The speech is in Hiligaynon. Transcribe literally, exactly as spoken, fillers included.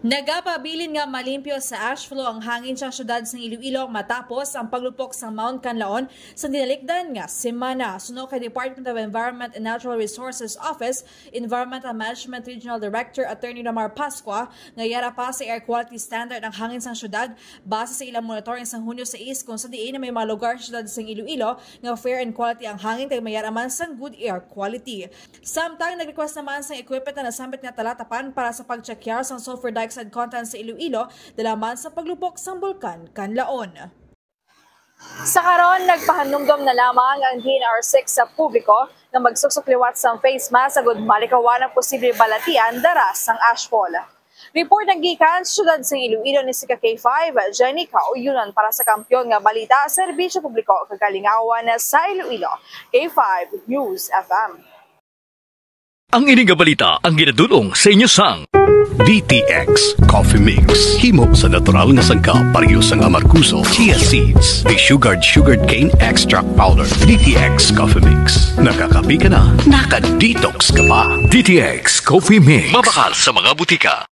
Nagapabilin nga malimpyo sa ash flow ang hangin sa siyudad sang Iloilo matapos ang paglupok sang Mount Kanlaon sa tinalikdan nga semana. Suno kay Department of Environment and Natural Resources Office Environmental Management Regional Director Attorney Ramar Pascua nga yara pa sa air quality standard ang hangin sang siyudad base sa ilang monitoring sang Hunyo sais, kung sa diin may mga lugar sa siyudad sang Iloilo nga fair and quality ang hangin kag may yara man sang good air quality. Samtang nag-request naman sang equipment na nasambit nga talatapan para sa pagtsekyar sang sulfur dioxide content sa Iloilo, dala man sa paglupok sang Bulkan Kanlaon. Sa karon, nagpahanumdom na lamang ang D N R six sa publiko nga magsuksok liwat sang face mask agud malikawan ang posibleng balatian dara sang ashfall. Report ang gikan sa siyudad sang Iloilo ni Sika K five, Jenny Kauyunan para sa Kampiyon nga Balita, Serbisyo Publiko kag Kalingawan sa Iloilo, K five News F M. Ang ini nga balita ang ginadul-ong sa inyo sang D T X Coffee Mix. Himo sa natural nga sangkap, pareho sang amargoso, chia seeds, desugared sugarcane extract powder. D T X Coffee Mix. Nakakape ka na, naka-detox ka pa. D T X Coffee Mix. Mabakal sa mga butika.